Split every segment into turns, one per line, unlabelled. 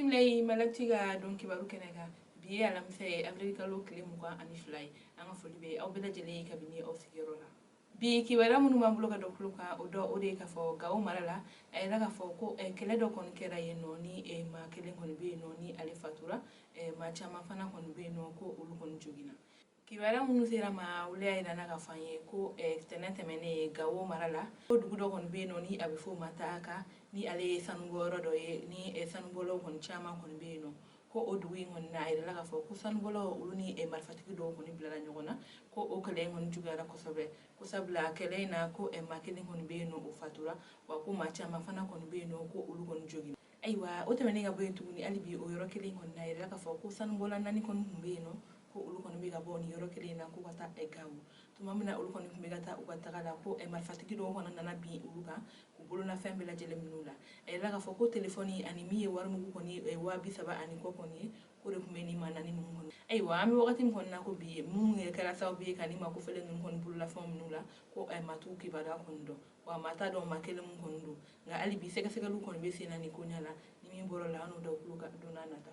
Bisimila i Malactu ka don kibaru kɛnɛ kan. Bi ye alamisa ye, avril kalo tile 22 ye. An ka foli bɛ aw bɛɛ lajɛlen ye kabini aw sigiyɔrɔ la. Bi kibaruya minnu b'an bolo ka da tulo kan, o dɔ o de ye k'a fɔ Gawo mara la, a yira k'a fɔ ko kɛlɛ dɔ kɔni kɛra yen nɔ, ni maa kelen kɔni bɛ yen nɔ ni ale fatura, maa caman fana kɔni bɛ yen nɔ ko olu kɔni joginna. Kibaruya minnu sera ma, olu y'a yira k'a fɔ an ye ko tɛnɛn tɛmɛnen Gawo mara la, ko dugu dɔ kɔni bɛ yen nɔ ni a bɛ f'o ma Taaka, ni ale ye sanubɔyɔrɔ dɔ ye, ni sanubɔlaw kɔni caman kɔni bɛ yen nɔ, ko o dugu in kɔni na, a yirala k'a fɔ ko sanubɔlaw olu ni marifatigi dɔw kɔni bilala ɲɔgɔn na, ko o kɛlɛ in kɔni juguyara kosɛbɛ, ko sabula kɛlɛ in na, ko maa kelen kɔni bɛ yen nɔ, o fatura, wa ko maa caman fana kɔni bɛ yen nɔ ko olu kɔni joginna. Ayiwa, o tɛmɛnen ka bɔ yen tuguni, hali bi o yɔrɔ kelen kɔni na, a yirala k'a fɔ ko sanubɔla naani kɔni tun bɛ yen nɔ, ko olu kɔni bɛ ka bɔ nin yɔrɔ kelen in na ko ka taa Gawo. Tuma min na olu kɔni tun bɛ ka taa u ka taga la, ko marifatigi dɔw kɔni nana bin olu kan k'u bolonafɛn bɛɛ lajɛlen minɛ u la. A yirala k'a fɔ ko telefɔni ani min ye warimugu kɔni 30,000 ani kɔ kɔni ye, k'o de tun bɛ nin maa naani ninnu kɔnɔ. Ayiwa, an bɛ wagati min kɔni na ko bi, minnu yɛrɛ kɛra sababu ye ka nin maa kofɔlen ninnu kɔni bololafɛnw minɛ u la, ko maa t'u kibaruya kɔni dɔn, wa maa t'a dɔn maa kelen mun kɔni don. Nka hali bi sɛgɛsɛgɛliw kɔni bɛ sen na nin ko ɲɛ la. Ni min bɔra la, an n'o da tulo kan don n'a nata.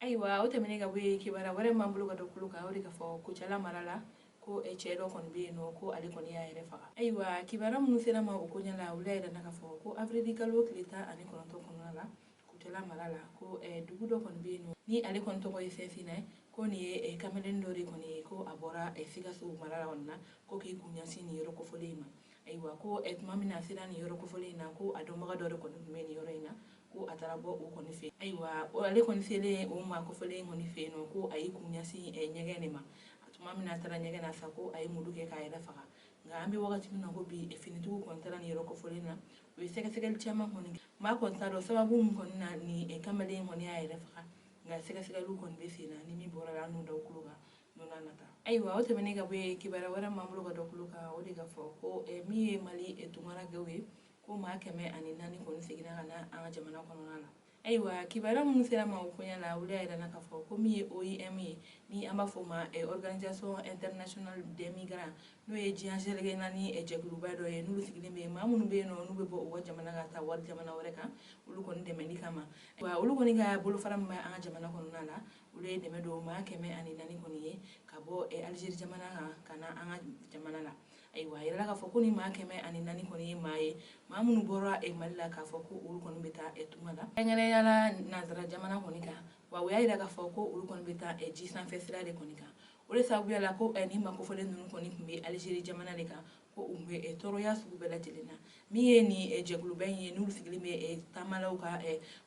Ayiwa, o tɛmɛnen ka bɔ yen, kibaruya wɛrɛ m'an bolo ka da tulo kan, o de k'a fɔ Kucala mara la, ko cɛ dɔ kɔni bɛ yen nɔ, ko ale kɔni y'a yɛrɛ faga. Ayiwa, kibaruya minnu sera ma o ko ɲɛ la, olu y'a yira k'a fɔ ko avril kalo tile 19 kɔnɔna la, Kucala mara la, ko dugu dɔ kɔni bɛ yen nɔ ni ale kɔni tɔgɔ ye Sɛnsinɛ, ko nin ye kamalen dɔ de kɔni ye, ko a bɔra Sikaso mara la kɔni na, ko k'i kun ɲɛsin nin yɔrɔ kofɔlen in ma. Ayiwa, ko tuma min na a sera nin yɔrɔ kofɔlen in na, ko a dɔnbaga dɔ de kɔni tun bɛ nin yɔrɔ in na, ko a taara bɔ o kɔni fɛ. Ayiwa, ale kɔni selen o maa kofɔlen in kɔni fɛ yen nɔ, ko a y'i kun ɲɛsin ɲɛgɛn de ma. Tuma min na a taara ɲɛgɛn na sa, ko a ye muru kɛ k'a yɛrɛ faga. Nka an bɛ wagati min na ko bi, finitigiw kɔni taara nin yɔrɔ kofɔlen na, u ye sɛgɛsɛgɛli caman kɔni kɛ. Maa kɔni t'a dɔn sababu min kɔni na ni kamalen in kɔni y'a yɛrɛ faga, nka sɛgɛsɛgɛliw kɔni bɛ sen na. Ni min bɔra la, an n'o da tulo kan don n'a nata. Ayiwa, o tɛmɛnen ka bɔ yen, kibaruya wɛrɛ m'an bolo ka da tulo kan, o de k'a fɔ ko min ye Mali tunkarankew ye, ko maa 104 kɔni seginna ka na an ka jamana kɔnɔna la. Ayiwa, kibaruya minnu sera ma o koɲɛ la, olu y'a yira k'a fɔ ko min ye OIM ye, ni an b'a fɔ o ma Organisation internationale des migrants, n'o ye diɲɛ seleke naani jɛkuluba dɔ ye, n'olu sigilen bɛ maa minnu bɛ yen nɔ n'u bɛ bɔ u ka jamana ka taa wali jamana wɛrɛ kan, olu kɔni dɛmɛli kama. Wa olu kɔni ka bolofara min bɛ an ka jamana kɔnɔna la, olu ye dɛmɛ don maa 104 kɔni ye ka bɔ Algérie jamana kan ka na an ka jamana la. Ayiwa, a yirala k'a fɔ ko ni maa 104 kɔni ye maa ye, maa minnu bɔra Mali la k'a fɔ ko olu kɔni bɛ taa tunga la, kɛrɛnkɛrɛnnenya la nansara jamana kɔni kan. Wa u y'a yira k'a fɔ ko olu kɔni bɛ taa ji sanfɛ sira de kɔni kan. O de sababuya la, ko nin maa kofɔlen ninnu kɔni tun bɛ Algérie jamana de kan, ko u bɛ tɔɔrɔya sugu bɛɛ lajɛlen na. Min ye nin jɛkuluba in ye, n'olu sigilen bɛ taamalaw ka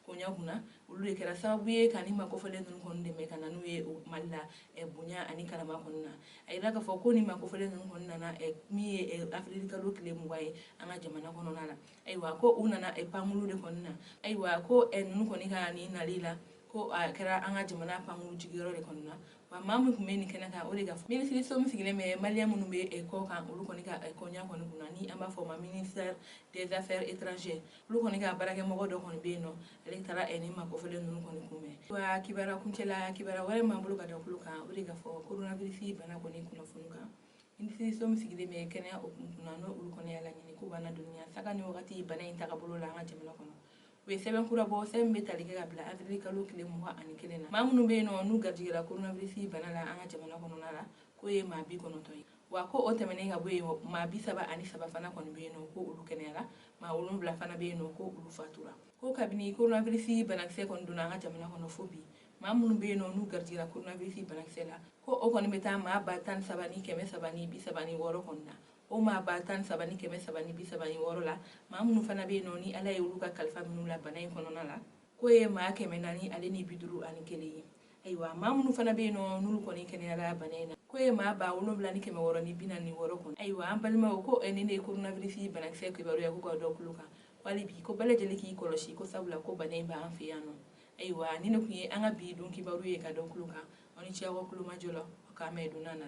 koɲɛ kunna, olu de kɛra sababu ye ka nin maa kofɔlen ninnu kɔni dɛmɛ ka na n'u ye Mali la bonya ani karama kɔni na. A yira k'a fɔ ko nin maa kofɔlen ninnu kɔni nana min ye avril kalo tile 20 ye an ka jamana kɔnɔna la. Ayiwa, ko u nana pankulu de kɔni na. Ayiwa, ko ninnu kɔni ka nin nali la, ko a kɛra an ka jamana pankulu jigiyɔrɔ de kɔni na. Wa maa min tun bɛ nin kɛnɛ kan, o de ka fɔ minisiriso min sigilen bɛ maliyɛn minnu bɛ kɔ kan, olu kɔni ka koɲɛ kɔni kunna, ni an b'a fɔ o ma ministère des Affaires étrangères, olu kɔni ka baarakɛmɔgɔ dɔ kɔni bɛ yen nɔ, ale taara nin maa kofɔlen ninnu kɔni kunbɛn. Wa kibaruya kuncɛ la, kibaruya wɛrɛ m'an bolo ka da tulo kan, o de ka fɔ coronavirus bana kɔni kunnafoni kan. Minisiriso min sigilen bɛ kɛnɛya o kun kunna, n'o olu kɔni y'a laɲini k'u b'an ladɔnniya sanga ni wagati bana in tagabolo la an ka jamana kɔnɔ, u ye sɛbɛn kura bɔ, sɛbɛn bɛ tali kɛ ka bila avril kalo tile 21 na. Maa minnu bɛ yen nɔ n'u garijɛgɛra coronavirus bana la an ka jamana kɔnɔna la, k'o ye maa 90 ye. Wa ko o tɛmɛnen ka bɔ yen, maa 33 fana kɔni bɛ yen nɔ ko olu kɛnɛyara, maa 7 fana bɛ yen nɔ ko olu fatura. Ko kabini coronavirus banakisɛ kɔni donna an ka jamana kɔnɔ fo bi, maa minnu bɛ yen nɔ n'u garijɛgɛra coronavirus banakisɛ la, ko o kɔni bɛ taa maa 13,336 kɔni na. O maa 13,336 la, maa minnu fana bɛ yen nɔ ni Ala ye olu ka kalifa minnu la bana in kɔnɔna la, k'o ye maa 451 ye. Ayiwa, maa minnu fana bɛ yen nɔ n'olu kɔni kɛnɛyara bana in na, k'o ye maa 7,646 kɔni. Ayiwa, an balimaw, ko nin de ye coronavirus banakisɛ kibaruya ko ka da tulo kan, ko hali bi ko bɛɛ lajɛlen k'i kɔlɔsi, ko sabula ko bana in b'an fɛ yan nɔ. Ayiwa, nin de tun ye an ka bi don kibaru ye ka da tulo kan. Aw ni ce aw ka tulomajɔ la. Aw k'an bɛn don n'a nata.